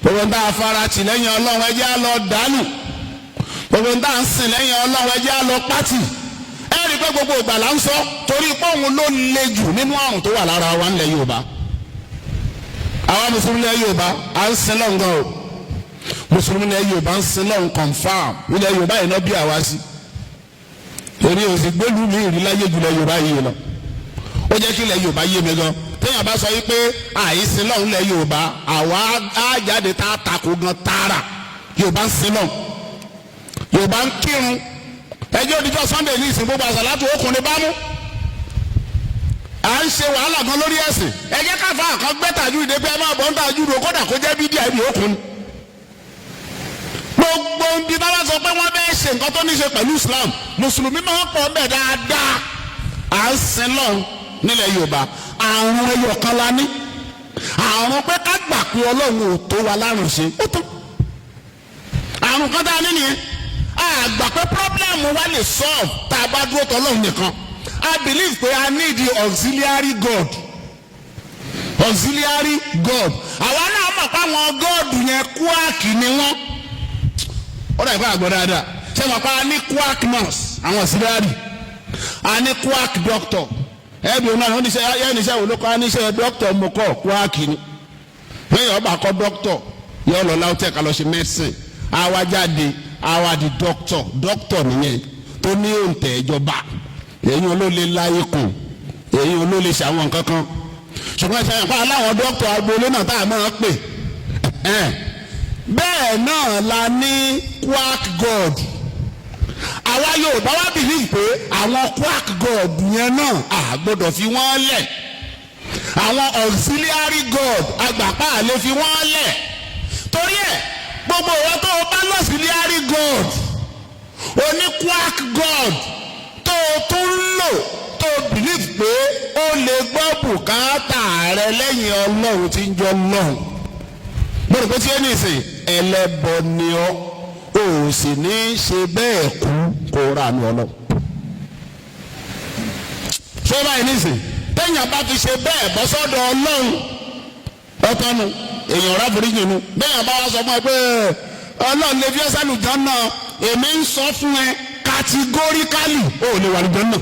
Gbogbo ń tá a fara tì lẹ́yìn Ọlọ́run, ẹ jẹ́ á lọ dànù. Gbogbo ń tá a ń sìn lẹ́yìn Ọlọ́run, ẹ jẹ́ á lọ pátì. Ẹ rí i pé gbogbo ìgbà là ń sọ, torí pé òun ló le jù nínú àrùn tó wà lára wa ńlẹ̀ Yorùbá. Àwa mùsùlùmí ilẹ̀ Yorùbá, à ń sin lọ́hùn gan o. Mùsùlùmí ilẹ̀ Yorùbá ń sin lọ́hùn confam. Ilẹ̀ Yorùbá yìí náà bí àwa sí, torí òsì gbẹ́lú mi ìrí láyé jùlọ Yorùbá yìí lọ. Ó jẹ́ kí ilẹ̀ Yorùbá yé mi gan. Téèyàn bá sọ yìí pé àìsìn lọ́hùn ilẹ̀ Yorùbá, àwa á jáde tá a takò gan tààrà. Yorùbá ń sin lọ́hùn, Yorùbá ń kírun. Ẹjọ́ òdìjọ́ Sunday ní ìsìn, gbogbo àṣàlátù okùnrin bá mú. À ń ṣe wàhálà gan lórí ẹ̀sìn. Ẹ jẹ́ ká fa àkàn gbẹ́ tàjú ìdè pé ẹ máa bọ̀ ń tàjú ìdò, kódà kó jẹ́ bídíà, ibi òkun. Gbogbo ibi bá wá sọ pé wọ́n bẹ́ẹ̀ ṣe nǹkan tó ní ṣe pẹ̀lú Islam, mùsùlùmí máa ń pọ̀ ń bẹ̀ dáadáa. À ń sin lọ́hùn nílẹ̀ Yorùbá. Àrùn ẹyọ kan la ní, àrùn pé ká gbà pé Ọlọ́run ò tó wa lárùn ṣe. Ó tó àrùn kan tá a ní nìyẹn. A gbà pé problem wa lè solve tá a bá dúró tọ́ Ọlọ́run nìkan. I believe pé I need the auxiliary God, auxiliary God. Àwa náà mọ̀ pé àwọn God yẹn, quack ni wọ́n. Ó dà ìfẹ́ àgbọ̀ dáadáa. Ṣé wọ́n pa ní quack nurse, àwọn auxiliary, a ní quack doctor. Ẹbí òun náà oníṣẹ́ yẹn, níṣẹ́ wo ló kọ́? Níṣẹ́ doctor mo kọ́. Quack ni. Lẹ́yìn ọba kọ́ doctor, yọ lọ LAUTECH ká lọ ṣe medicine, àwa jáde, àwa di doctor. Doctor nìyẹn tó ní òǹtẹ̀ ìjọba. Èyí ló lè la ikùn, èyí ló lè ṣe àwọn nǹkan kan. Ṣùgbọ́n ṣe àyànfà aláwọ̀ dókítà agboolé náà tá a máa pè bẹ́ẹ̀ náà la ní quack god. Àwa Yorùbá wá believe pé àwọn quack god yẹn náà, a gbọ́dọ̀ fi wọ́n lẹ̀. Àwọn auxiliary god agbàpá lè fi wọ́n lẹ̀. Torí ẹ̀, gbogbo ìwọ tó o bá l'auxiliary god, oní quack god tó o tún ń lò, tó o believe pé ó lè gbọ́ bùkátà rẹ lẹ́yìn Ọlọ́run tí ń jọ lọ́hùn, mo rò pé tí ó ní ìsìn, ẹlẹ́bọ ni ọ́. O sì ní í ṣe bẹ́ẹ̀ kú kó ra àánú Ọlọ́run. Ṣé báyìí nísìn, téèyàn bá fi ṣe bẹ́ẹ̀ bọ́ sọ́dọ̀ Ọlọ́run, ọtọ́nu èèyàn ráforíjì nu. Bẹ́ẹ̀ bá wá sọ fún ẹ pé Ọlọ́run lè fi ẹ́ sálùjánnà, èmi ń sọ fún ẹ categorically, ó lè wà lùjánnà.